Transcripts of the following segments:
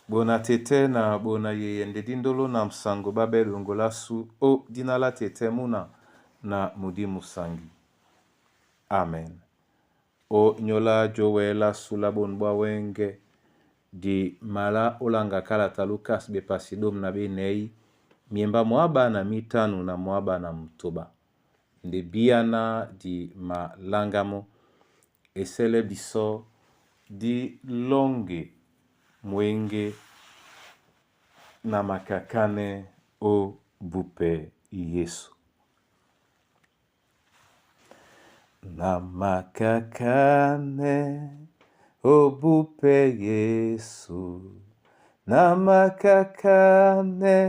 Bona tɛ́tɛ́ na bona yeye nde dindolo na nsango babe dongo la su o dina la tɛtɛ muna na mudimu sangi. Amen. O nyola jowe la su la bon bwa wenge di mala olanga kalata Lukas bepasi dom na benei miemba mwaba na mitanu na mwaba na mutoba nde biana di malangamo esele biso di longe mwenge na makakane o bupe Yesu. Na makakane o bupe Yesu. Na makakane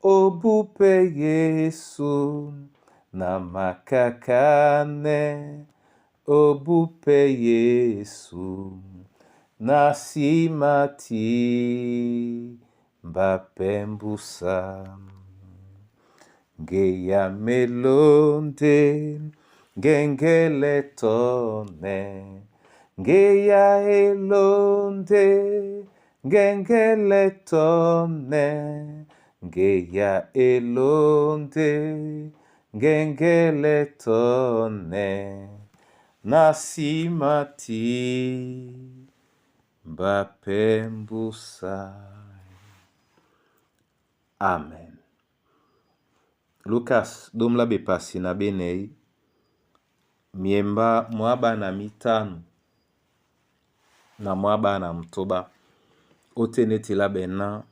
o bupe Yesu. Na makakane o bupe Yesu. Na nsima ti mbapembusa. Nge ya melonde ngengele tone. Nge ya elonde ngengele tone. Nge ya elonde ngengele tone. Na nsima ti mbapembusa. Amen. Lukas dom la bepasi na benei miemba mwaba na mitanu na mwaba na mutoba ote neti la bena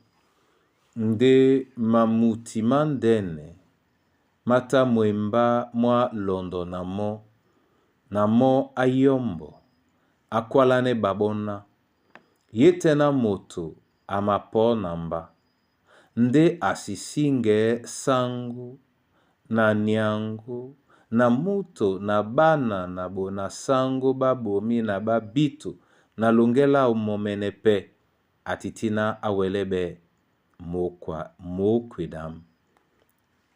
nde mamuti mandene mata mwemba mwa londo na mo na mo ayombo akwalane babona ye tena moto amapo na mba nde asisinge sango na nyango na muto na bana na bona sango babomi na babito na longela omomene pe atitina awelebe mokwa mokwedam.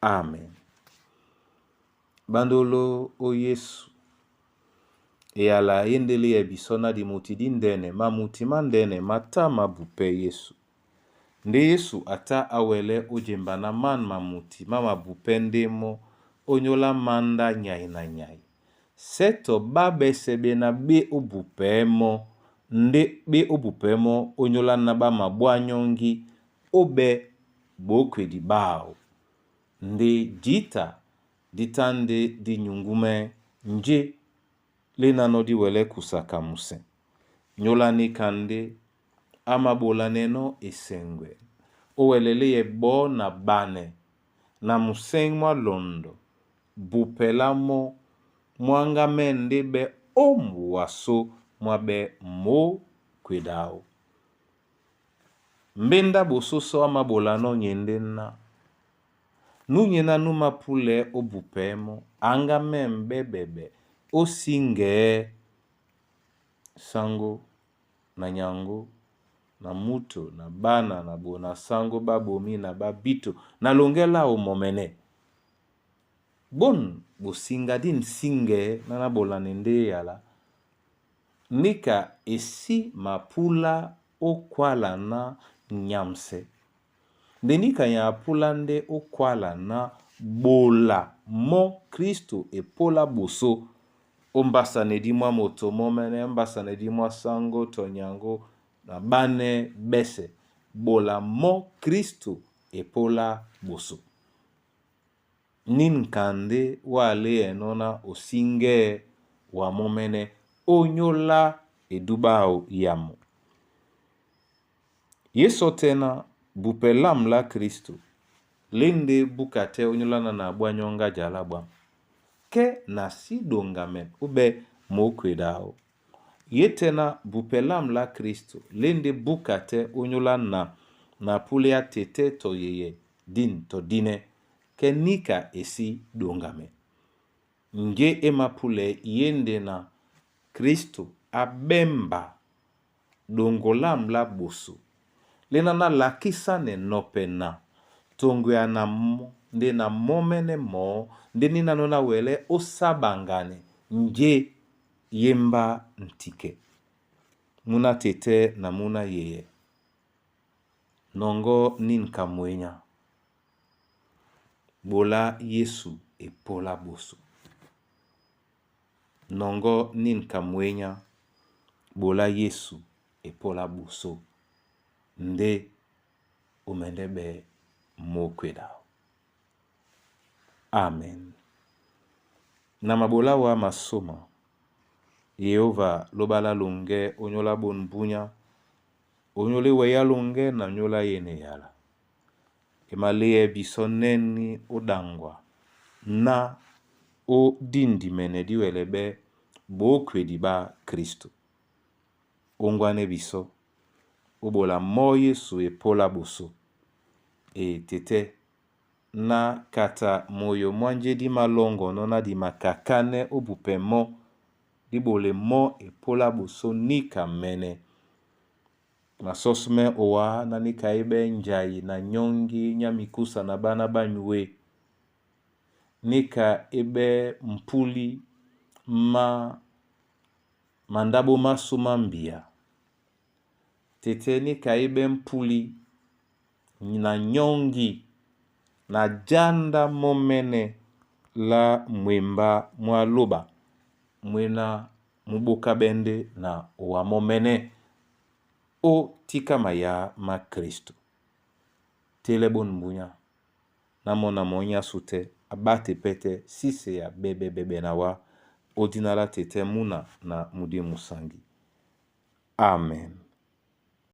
Amen. Bandolo o Yesu eyala yendele ya biso na dimuti dindene mamuti mandene mata mabupe Yesu. Nde Yesu ata awele ojemba na man mamuti ma mabupe ndemo onyola manda nyai na nyai. Seto babesebe na be obupe mo nde be obupe mo onyola na ba mabwanyongi obe bokwedi bao. Nde jita ditande di nyungume nje lenano diwele kusaka muse. Nyola ni kande amabola neno esengwe. Owelele ye bo na bane na museng mwa londo bupela mo mwanga mende be ombuwaso mwa be mo kwedao. Mbenda bososo amabola no nyende na. Nunyena numapule obupemo anga membe bebe osinge sango na nyango na muto na bana na bona sango babomi na babito na longela omomene. Bon bosinga di nsinge na nabolane nde yala. Nika esi mapula okwala na nyamse. Nde nika ya apula nde okwala na bola mo Kristo epola boso ombasa di mwa moto momene mbasa di mwa sango to nyango na bane bese bola mo Kristo epola boso. Ninkande wale enona osinge wa momene onyola edubao yamo. Yesu tena bupe lam la Kristo lende bukate onyolana na bwanyonga jala bwam. Ke na si dongamen ube mokwedao. Ye tena bupe lam la Kristo lende bukate onyola na na pulea tete to yeye din to dine ke nika esi dongame. Nge emapule yende na Kristo abemba dongolam la boso. Lena na lakisa ne nope na tongwe na mo nde na momene mo nde nina no na wele osabangane nge yemba ntike. Muna tete na muna yeye. Nɔŋgɔ́ ní ka mwenya, bola Yesu epola boso. Nɔŋgɔ́ ní ka mwenya, bola Yesu epola boso. Ndé o mɛndɛ́ ɓɛ́ mókweda. Amen. Na mabola wa masôma, Yehova loba lá longɛ onyola bonu bunya, onyole weya longɛ na nyola yene yala. E maléɛ bisɔ nɛ́nī ó ɗaŋgwa na ó díndimɛnɛ díwɛlɛ ɓɛ́ bokwedi ɓá Kristo. Óŋgwanɛ́ bisɔ, ó ɓola mɔ́ Yesu epola boso. E tetɛ́ na kata moyo mwánjé dí malɔ́ŋgɔnɔ́ ná di makakánɛ́ ó bupɛ mɔ́, dí ɓolɛ mɔ́ epola ɓosó níka mɛ́nɛ́. Masɔ́súmɛ́ owá na níka é ɓɛ́ njai na nyɔ́ŋgi nyá mikúsa na ɓána ɓá nyue. Níka é ɓɛ́ mpúli má mandáɓo másū má mbia. Tetɛ́ níka é ɓɛ́ mpúli na nyɔ́ŋgi na jánda mɔ́mɛ́nɛ́ lá mwembá mwá lóɓa mwéná mú ɓóká ɓɛ́ ndé na owá mɔ́mɛ́nɛ́ ó tíká mayá má Kristo. Télɛ́ bonu bunya, ná mɔ́ na mɔɔ́ nyásū tɛ́, a ɓá te pɛ́ tɛ́ síseya bɛ́bɛ́bɛ́bɛ́ na wá, ó dína lá tetɛ́ múna na mudí musaŋgi. Amen.